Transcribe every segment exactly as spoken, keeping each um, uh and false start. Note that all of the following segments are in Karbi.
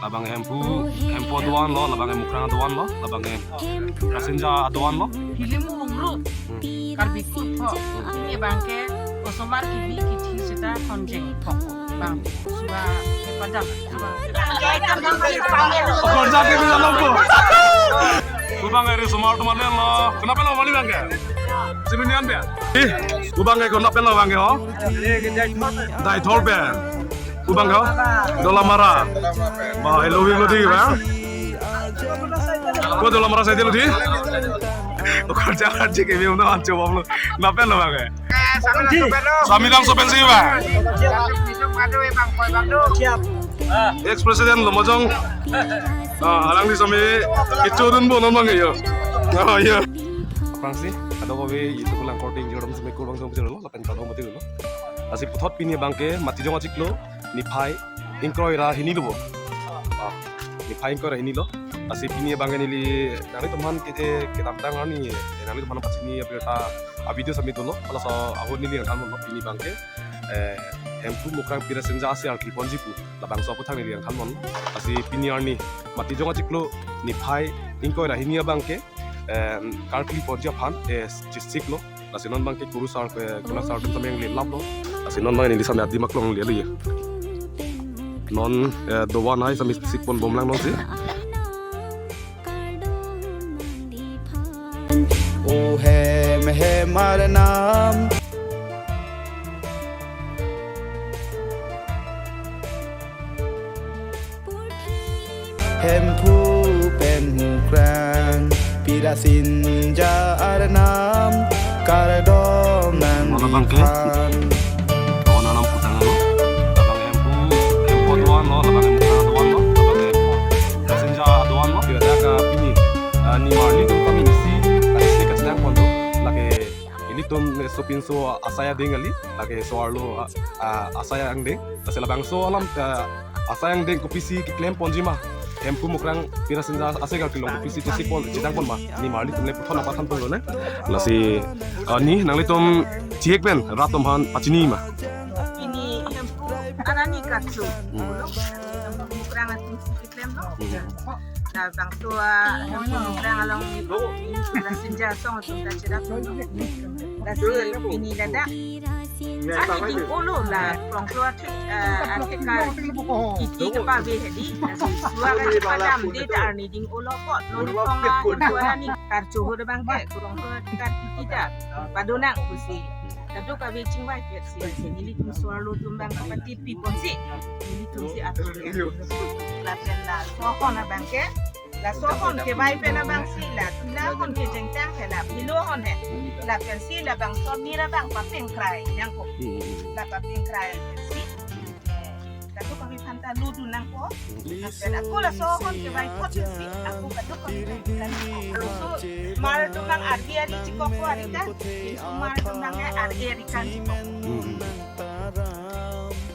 Labang Hemphu, Hemphu adovan lo, labang Mukrang adovan lo, labang Rasinja adovan lo. Hilim hungru, Karbi kutho, ini abangke osomar kibi kithi seta konjeng thok bang suba padam. Okorja ke bisa lompo. Kubang eri osomar teman lo. Kenapa lo mali bangke? Sini nian be. Ih, kubang ke kenapa lo bangke ho? Dai thor be. Kubang ko? Dolamara. Ba, hello, hello, di, ba? Ko Dolamara sai dilo di? Okorja aji ke biung na ancho bom lo. Napen lo bang ke? Sami lang so pensi ba? Ex-president Lomojong. Ah, alang di sami itu dun bo non bang yo. Oh, iya. Aphrangsi, kadokave YouTube lang korte ingjir atum sami kurang sami lo, lapen kadokave mati lo. Lasi puthot pini abangke, Matijong achiklo, niphai ingkoi ra hini lo bo. Ah, niphai ingkoi ra hini lo. Lasi pini abangke neli nanglitum aphan ke, kedamtang arni, eh, nanglitum aphan pachini abirta a-video sami dolo. Halaso ahut neli nangthan lo pini abangke, eh, Hemphu Mukrang Pirasinja ase arkli ponji pu. Labangso aputhak neli nangthan lo. Lasi pini arni Matijong achiklo niphai ingkoi ra hini abangke, eh, karkli ponji aphan, eh, chisik lo. Lasi non abangke kurusar, eh, kurusar atum sami nangle lap lo. Lasi non abang neli sami adim aklong le lo ye. Non, eh, dovan hai sami sik pon bom lang non si. O hem hem arnam. Hemphu pen Mukrang Pirasinja arnam kardom nang. Mana bangke? Kawan anam putang lo. Labang Hemphu, Hemphu adovan lo, labang Hemphu adovan lo, labang Hemphu Pirasinja adovan lo. Kita ka pini, ah, nimarli atum kami misi, kasi kachinang pon lo. Lake ilitum, eh, sopinso asai adeng kali, lake so-arlo, ah, ah, asai angdeng. Lasi labangso alam, ah, asai angdeng kopisi keklem ponji ma. Hemphu Mukrang Pirasinja ase karkli along kopisi chisik pon, chidang pon ma. Nimarli atum le puthot nangpathan pon lo ne. Lasi, ah, ni nanglitum chihek pen rat atum aphan pachini ma. Pini Hemphu arni karcho. Hmm. Mukrang atum si keklem lo. Hmm. Labangso, ah, Hemphu Mukrang along Pirasinja asong atum ta chirap lo. Lasi pini ladak arni ding olo la krongklo athek, ah, athek karkli kepave hedi. Lasi suwa kachepadam de ta arni ding olo po. Lo ni kong, ah, Hemphu arni karcho ahut abangke krongklo athek karkli ta padonang pusi. Kadokave chingvai pet si, si nelitum so-arlo atum abang pati pi ponsi, nelitum si atur ya. Lapen laso ahon abangke, laso ahon kevai pen abang si la, la ahon kejengtang ke la, pilo ahon he. Lapen si labangso mir abang papengkrai nangkok. Hmm. La papengkrai si. Kadokave aphanta lodun nangpo. Lapen ako laso ahon kevai apot si, ako kadokave aphanta lodun nangpo. Laso mar atum abang ardi ari chikokpo ari ta, laso mar atum abang ardi ari kan chikok. Hmm.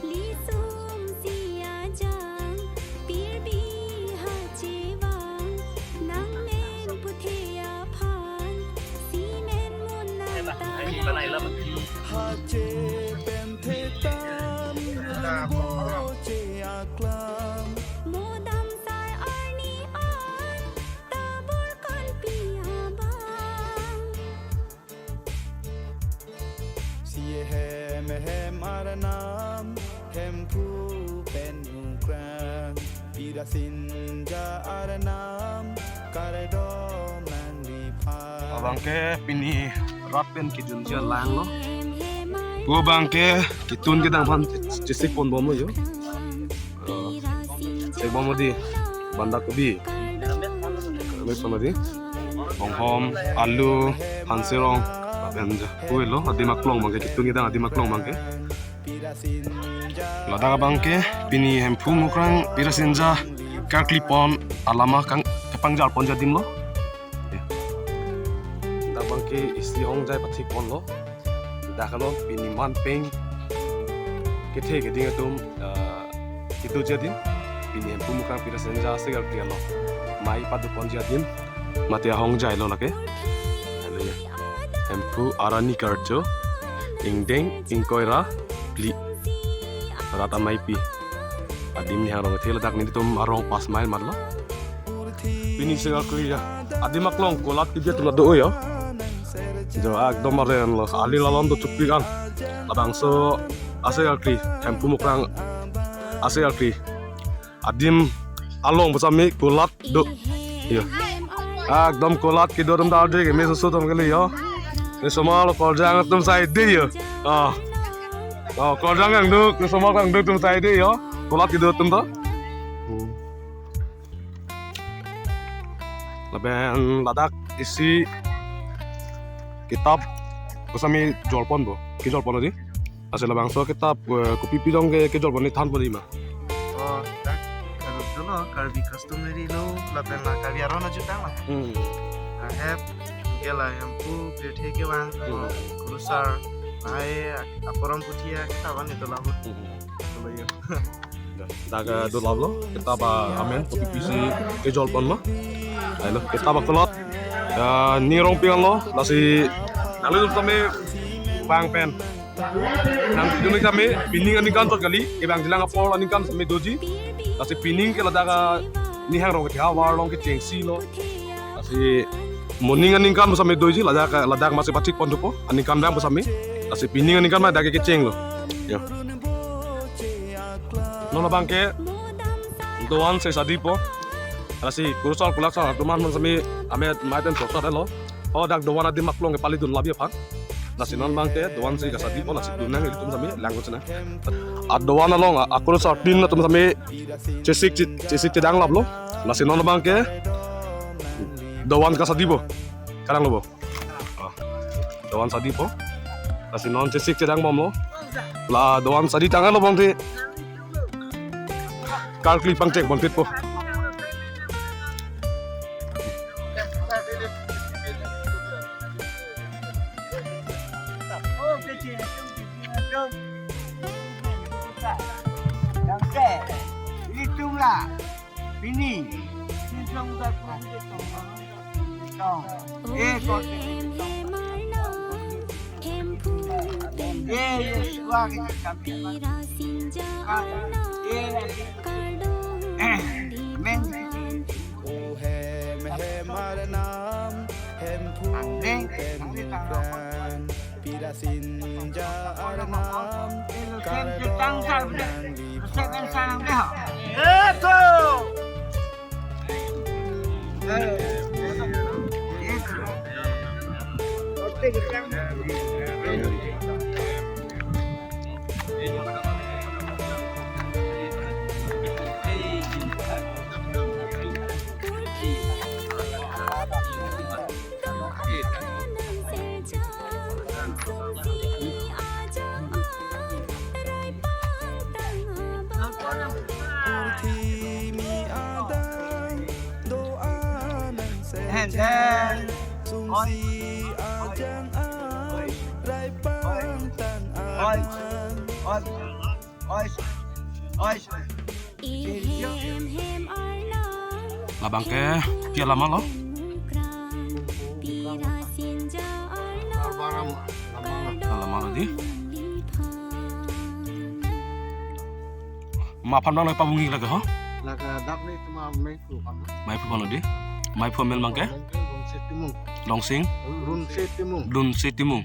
Lisum si ajang, pirbi hachevang, nangmen puthe aphan, simen mun nangta. Hache pen thetan, nangboche aklam. Modam sai arni an, tabor kanpi abang. Si hem hem arnam, Hemphu pen Mukrang, Pirasinja arnam kardom nangliphan. Abangke pini rat pen kejunji alang lo. Pu abangke ketun kedang aphan chisik pon bom lo yo. Eh, chisik bom lo di, banda kobi. Mix bom lo di. Bonghom, alu, phanserong. Lapen ja, pu lo, adim aklong abangke, ketun kedang adim aklong abangke. Ladak abangke pini Hemphu Mukrang Pirasinja karkli pon alama kang kepangjar ponji adim lo. Ladak abangke isi hongjai pathik pon lo. Ladak lo pini man peng kethe keding atum, eh, kedoji adim. Pini Hemphu Mukrang Pirasinja ase karkli along mei pado ponji adim. Mate ahongjai lo lake. Hemphu arni karcho, ingdeng ingkoi ra phli. Rat ameipi. Adim Nihang Rong kethe ladak nelitum arong pas mile matlo. Pini isi karkli ya. Adim aklong kolat kebi atum ta do yo. Jo ekdom aren lo. Aling alon do chukpik an. Labangso isi karkli, Hemphu Mukrang isi karkli. Adim along pusitame kolat do. Yo. Ekdom kolat kedo atum ta dei, keme soso atum kali yo. Kesomar lo Karjang atum sai dei yo. Ah. Oh, Karjang kangduk, kesomar kangduk atum sai dei yo. Kolat kedo atum ta. Hmm. Lapen ladak isi kitap pusitame jolpon bo. Kejolpon dei. Lasi labangso kitap, eh, kopi pi dong ke, kejolpon ni thanpon dei ma? Oh, dak, kalau dolo Karbi customary law, lapen la Karbi aron ajutang la. Hmm. Ahep, ke la Hemphu pirthe kevang, Hmm. Kurusar, lahai, aporom puthia, kita wan itu lah. Hmm. Kalau ya. Dak, eh, dolo lo, kitap amen, kopi pi si kejolpon lo. Ailo, kitap akolot. Ya, ning rongpik anlo, lasi, nanglitum tame bang pen. Nangdun tame, pining aningkan chot kali, kevangjilang apor aningkan tame doji. Lasi pining ke ladak, ah, Nihang Rong kethe ahavar along kechengsi lo. Lasi moning aningkan pusitame doji, ladak, ladak masi pachikpon thupo, aningkanvang pusitame. Lasi pining aningkan ma dak kecheng lo. Yo. Non abang ke doan se sadipo. Lasi Kurusar Kulaksar atum an pusitame amet maitem prosad lo. Oh, dak doan adim aklong kepali dun labi aphan. Lasi non abang ke doan si kasadipo, lasi dun nang ilitum tame langkot sena. A doan along a, a Kurusar pin atum tame chesik che-, chesik chedang laplo. Lasi non abang ke doan kasadipo. Karang lo bo. Ah, doan sadipo. Lasi non chesik chedang bomlo. La doan sadi tanglo bang te. Karkli pangchek bang titpo. Ilitum la. Pini. Tong. Eh, kok. Eh, Yosua kita kami. Ah, eh, men. Aneng, aneng. Pirasinja arnam kardom nangli. Labang ke pi alama lo? Alama lo dei. Ma aphan abang lo pabungji lake ho? Lake dak ni cuma maiphu kan. Maiphu aphan lo dei. Maiphu amen abang ke? Rungse Timung. Longsing? Rungse Timung. Rungse Timung.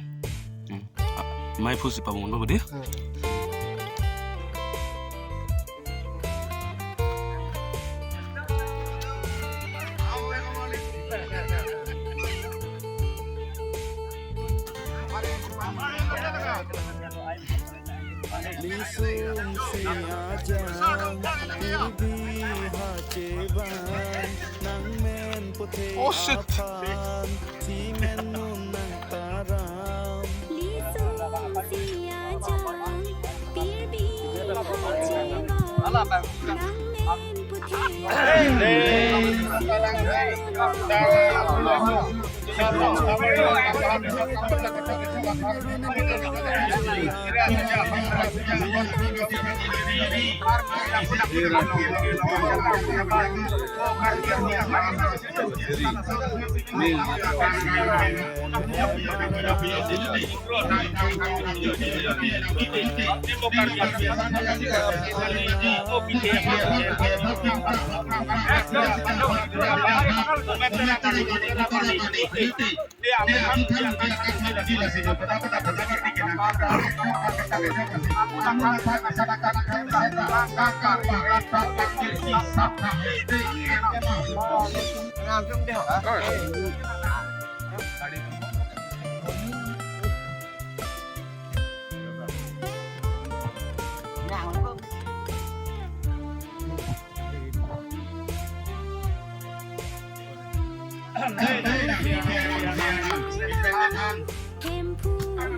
Hmm. Ah, maiphu si pabung lo dei. Hmm. Lisung si ajang, ibi hacheban, nang men puthe Oh, shit. Aphan, si men nun nang taram. Lisung si ajang, pirbi hacheban, nang men puthe. Hey. Si men nun nang taram.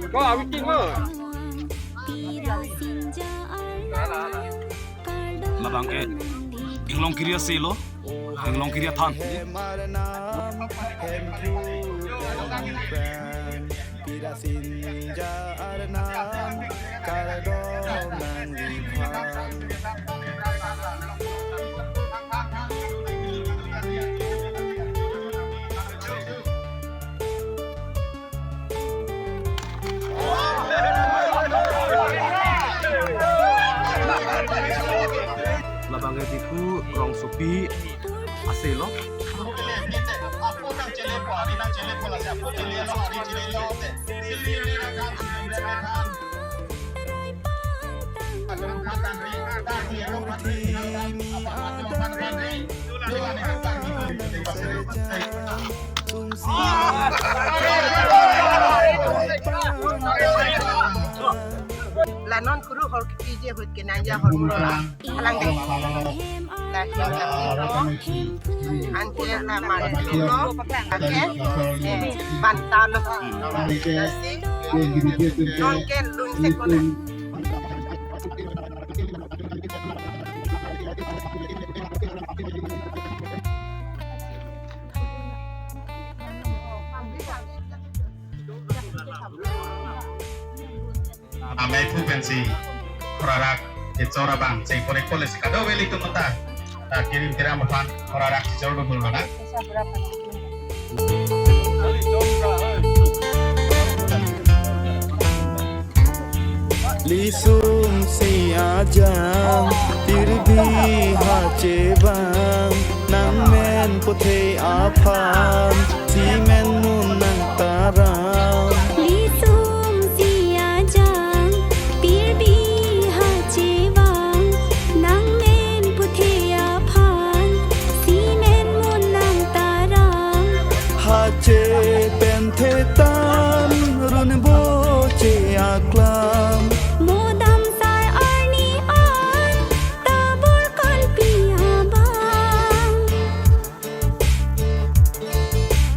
Ko awi ting mo. Labang ke inglong kiri ase lo, inglong kiri athan. Labang ke Diphu rongsopi ase lo. La non kuru hor kepiji ahut ke nangja hor mura. Alang dei. La him la him. Anke la mari lo. Anke, eh, banta lo. Lasi, non ke lun se kona. Amei phu pensi, horarak kechor abang cheng pore kole si kadokave ilitum ta ta kirim kiram aphan horarak kechor dun dun mana. Lisum si ajang, pirbi ha chevang, nangmen puthe aphan, simen mun nang tarang. Lisum si ajang, pirbi ha chevang, nangmen puthe aphan, simen mun nang tarang. Hache pen thetan, run boche aklam. Modam sar arni an, tabor kanpi abang.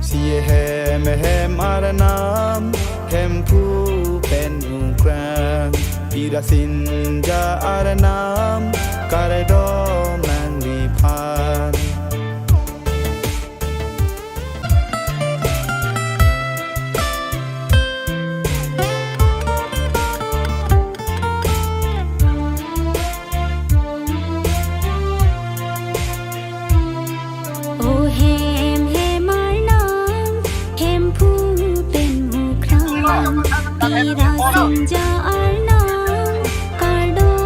Si hem hem arnam, Hemphu pen Ukrang. Pirasin ja arnam, kardom nangliphan. O hem hem arnam, Hemphu pen Ukrang, pirasin ja arnam, kardom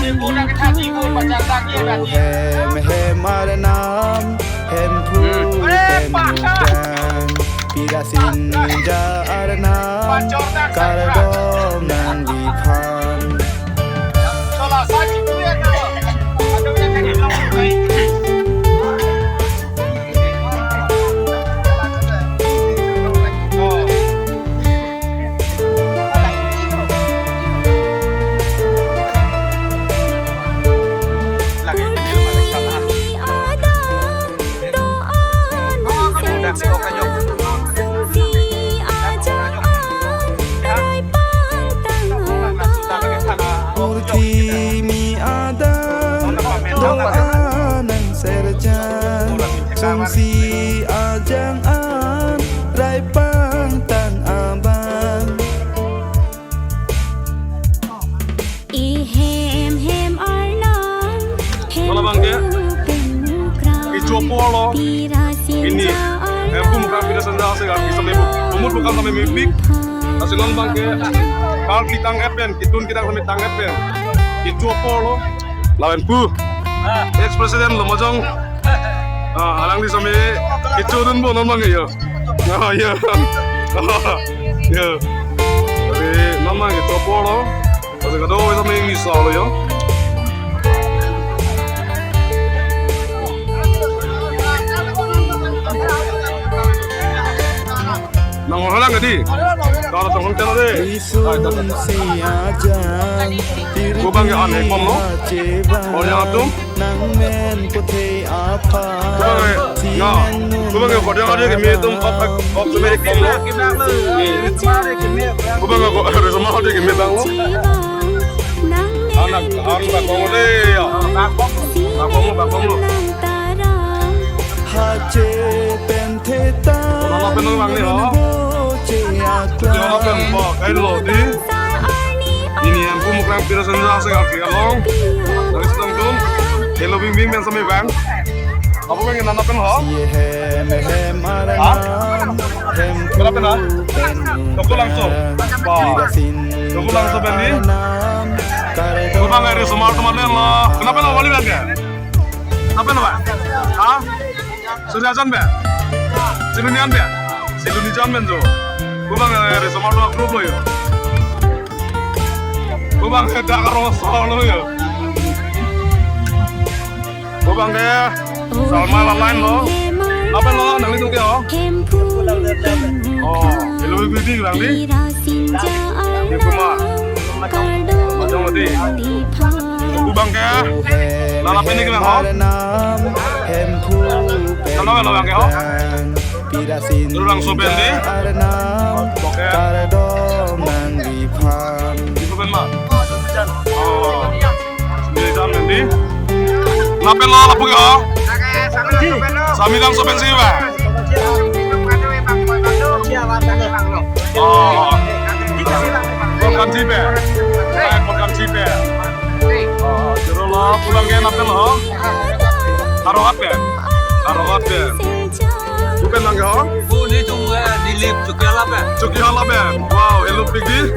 nangliphan. O hem hem arnam, Hemphu pen Ukrang, pirasin ja arnam, kardom nangliphan. Polo. Pini Hemphu Mukrang Pirasinja Asek Arki sitame pumut bukal sitame mepik. Lasi non abangke karkli tang-et pen, ketun ketang sitame tang-et pen, kecho apor lo. Lapen pu ex-president Lumbajong, ah, alangli sitame kechodunpo non abangke yo. Ah, yo. Yo. Jadi non abangke kecho apor lo. Lasi kadokave sitame ingnisalo yo. Nang orang nggak di? Kalau tongkol channel deh. Ai, dah, dah, dah. Ko bang ke aneh kom lo. Orang atum. Ko bang ke, no. Ko bang ke kodang ada kami atum op, op, op, op, ko bang ke ko ada sama ada kami bang lo. Anak, anak bakong lo deh ya. Bakong lo, bakong lo. Hache pen theta. Nana pen lo bang ni ho. Nana pen ho, kailo di. Pini Hemphu Mukrang Pirasinja Asek Arki along. Dari sedang tum. Helo bing bing pen sitame bang. Apa bang nana pen ho? Ha? Kenapa na? Toko langsung. Wah. Toko langsung bang ni. Ko bang ari sumar teman lo. Kenapa lo wali bang ya? Nana pen lo bang? Ha? Surya Jan bang? Silunijan bang? Silunijan bang jo. Ko bang eh, resomar dua grup lo yo. Ko bang eh, dak aro so lo yo. Ko bang eh, Salma la line lo. Nana pen lo, nanglitum ke ho? Oh, hello, B B B, bang di. Di Kumar. Majong mati. Ko bang ke? Nana pen ni ke bang ho? Nana pen lo bang ke ho? Dulu langsung pen di. Oke. Di pen ma? Oh. Di jam pen di. Nana pen lo lapu ke ho? Sami langsung pen si bang. Oh. Program si bang. Eh, program si bang. Oh, jero lo pulang ke nana pen lo. Haro hat pen. Haro hat pen. Ko pen bang ke ho? Bu ni tung eh, Dilip Chokihola pen. Chokihola pen. Wow, helopik di.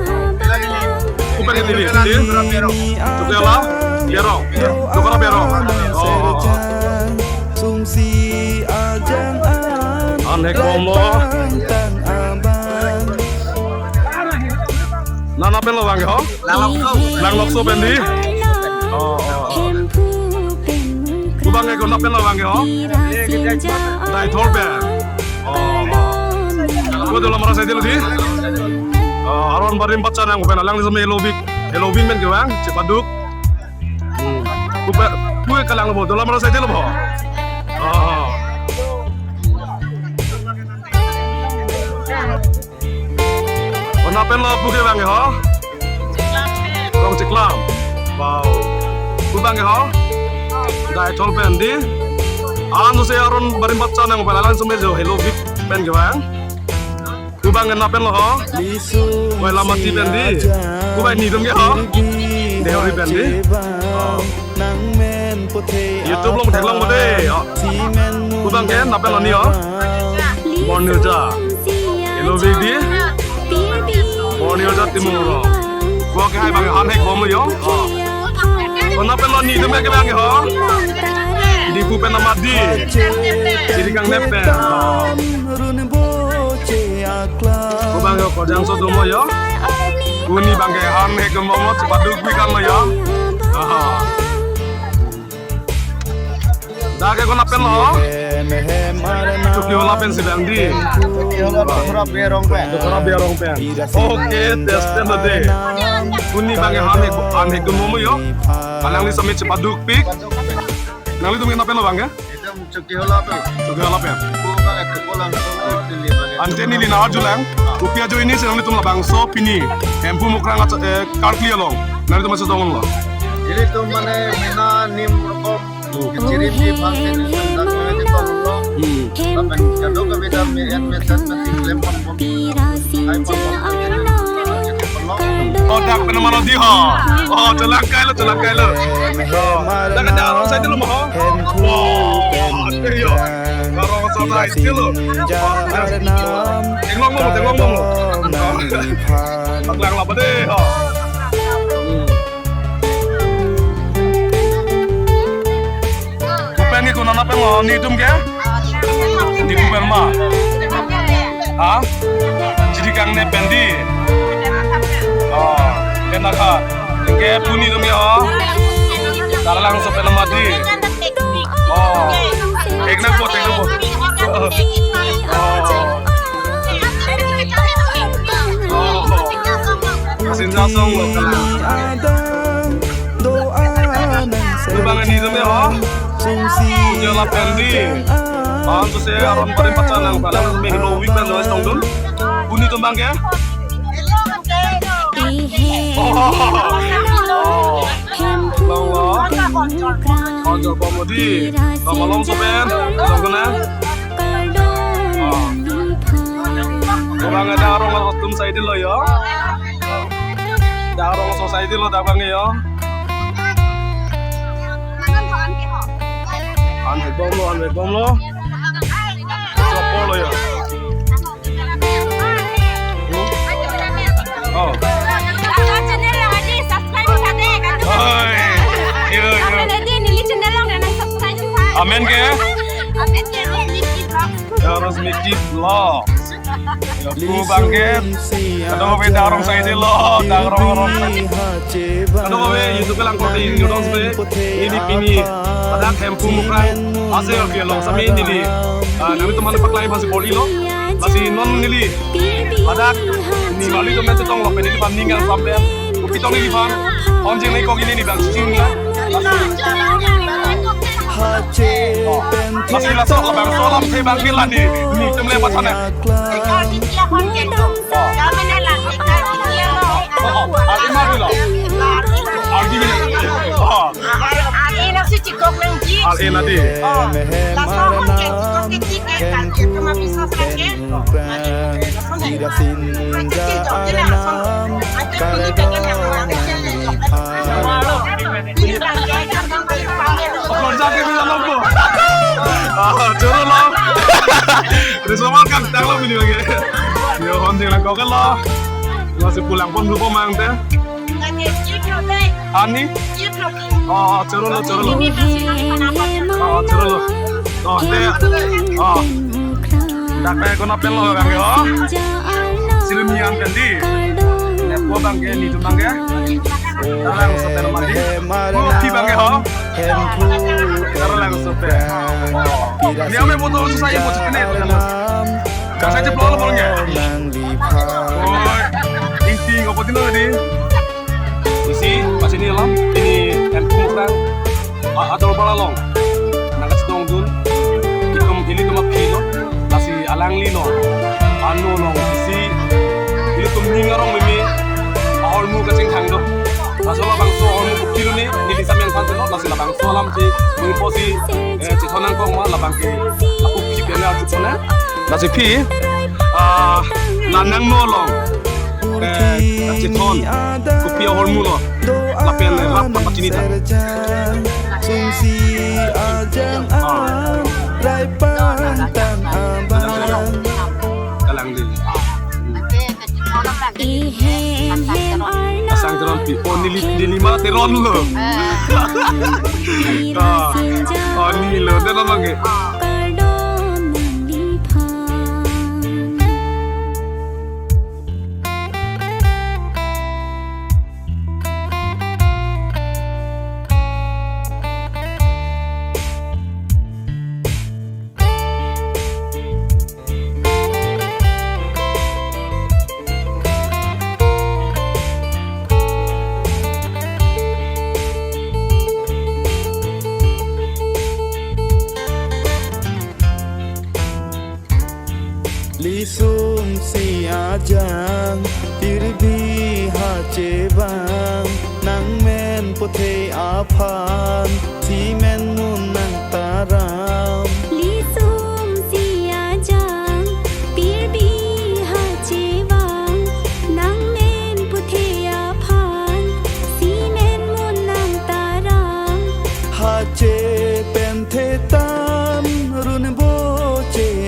Ko pen Dilip di. Chokihola. Berong. Chokihola Berong. Oh. Sumsi ajang an. Aneh kom lo. Tang abang. Nana pen lo bang ke ho? Langlokso. Langlokso pen di. Oh, oh, oh. Ko bang ke ko nana pen lo bang ke ho? Daithor pen. Oh, oh. Ko Dolamara side lo di. Oh, aron barim bacha nang pen alangli sitame helopik. Helopik pen ke bang, chepaduk. Hmm. Ko pen, ko ke kalang lo bo, Dolamara side lo bo. Oh. Ko nana pen lo pu ke bang ke ho? Rong Chiklam. Wow. Ko bang ke ho? Daithor pen di. An so se aron barim bacha nang pen alang sitame jo helopik pen ke bang. Ko bang ke nana pen lo ho? Ko Lamati pen di. Ko bang ni dong ke ho? Deuri pen di. Oh. YouTube along theklong bo de. Oh. Ko bang ke nana pen lo ni ho? Bornirja. Helopik di. Bornirja Timung Rong. Ko ke hai bang ke aneh kom lo yo. Oh. Ko nana pen lo ni dong ke bang ke ho? Diphu pen amat di. Sirikang Nepen. Oh. Ko bang ke kodang so domo yo. Ko ni bang ke aneh kom lo, chepaduk pi kan lo yo. Aha. Dak ke ko nana pen lo? Chokihola pen si bang di. Chokihola Dokhra Berong pen. Dokhra Berong pen. Oke, test pen lo de. Ko ni bang ke aneh, aneh kom lo yo. Alangli sitame chepaduk pik. Nanglitum ke nana pen lo bang ke? Itum Chokihola pen. Chokihola pen. Ko bang ke ko lang ko Dilip bang ke. Ante neli nang-arjulang. Kopi ajoine si nanglitum labangso pini Hemphu Mukrang acha-, eh, karkli along nanglitum machetonglo? Ilitum mane mena nim rokom. Hmm. Kechiri di bang ke ilitum dak mene di tonglo. Hmm. Lapen kadokave dak me en me dak me klem pon pon. Hai pon pon. Oh, dak pen mano di ho. Oh, chelangkai lo, chelangkai lo. Oh, dak ada orang saja lo mo ho. Oh, ayo. Lai, silo. Tenglong mo, tenglong mo. Paklang laba de, ho. Kopi ke konat pen lo, netum ke? Di kopi ma? Ha? Chiri kangne pen di. Oh, kena kha. Ke puni tum ya, ho. Darlangso pen mati. Oh. Ek na kot, ek na kot. Oh. Oh. Sinjasong lo kalang. Bang netum ya, ho. Puja lapen di. Bang tu se aron parim pacha nang palang mehlo wik pen lo tongdun. Puni tum bang ke? Oh. Long lo. Onjor bomodi. Tama longso pen. Long kena. Oh. Bang ada arong atum saidi lo yo. Ada arong atum saidi lo dak bang yo. Anvek bomlo, anvek bomlo. Support lo yo. Oh. Channel lo adi subscribe tha de, kan? Oi. Yo, yo. Amen adi neli channel lo nang subscribe tha. Amen ke? Amen ke, Rosmiki Vlog. Ya, Rosmiki Vlog. Ya, ku bang ke. Kadokave darong saidi lo, darong arong. Kadokave YouTube lang korte ini dong se. Ini pini. Pada Hemphu Mukrang. Ase oke lo, sami neli. Ah, nangtum mane paklai pasi boli lo. Lasi non neli. Ladak neli chetong lo pen neliphan ning angsam pen. Kopi tong neliphan. Onjeng neli kok ini ni bang sing la. Lasi laso labangso alamthe bang ke la ni. Netum le pathana. Oh, oh, ardi ma dilo. Ardi. Oh. Ar-e nadi. Oh, laso ahormu ke chikok ke chik ke kan ke kema bisa sa ke. Sida sinja arnam kardom nangli phan. Kerja ke bisa nompo. Ah, choro lo. Risoma kang tang lo mini lagi. Yo, hon sing lang kok lo. Masih pulang pon lupa mang teh. Ani? Oh, choro lo, choro lo. Oh, choro lo. Oh, te. Oh. Dak pe konat pen lo kang yo. Silum nian kan di. Nepo bang ke, netum bang ke. Darlangso pen mati. Oh, ki bang ke ho. Darlangso pen. Ini ame foto susah ibu cekene. Kang saya jeplok lo bolongnya. Oi. Isi ngopo tino tadi? Isi, pas ini alam, ini Hemphu Mukrang. A-, ator bala long. Nangkachetongdun. Itum, ilitum aphi lo. Lasi alangli lo. Ano long, isi. Ilitum ning arong mimi. Ahormu kachingthang do. Laso labangso ahormu kopi lo ni, neli samyang san lo. Lasi labangso alam si, mungkin posi, eh, chethon nangkok ma, labang ke. Aku kip ya, aku sana. Lasi phi, ah, nanang no long. Eh, kachethon, kopi ahormu lo. Lapen rap pachini ta. Sungsi ajang ah, rai pantang abang. Kalang di. Ihem hem arnam. Asang teron pi. Oh, neli, neli ma teron lo. Ah. Oh, neli lo. Teron lagi. Kardom nangli phan. Lisum si ajang, pirbi ha chevang, nang men puthe aphan, si men mun nang taram. Lisum si ajang, pirbi ha chevang, nang men puthe aphan, si men mun nang taram. Ha che pen the tan run bo che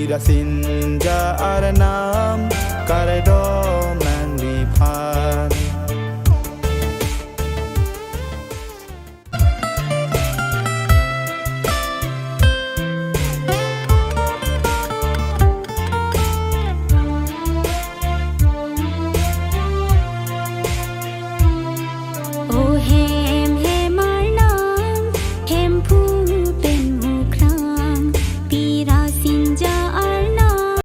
Ida sinja arnam kardom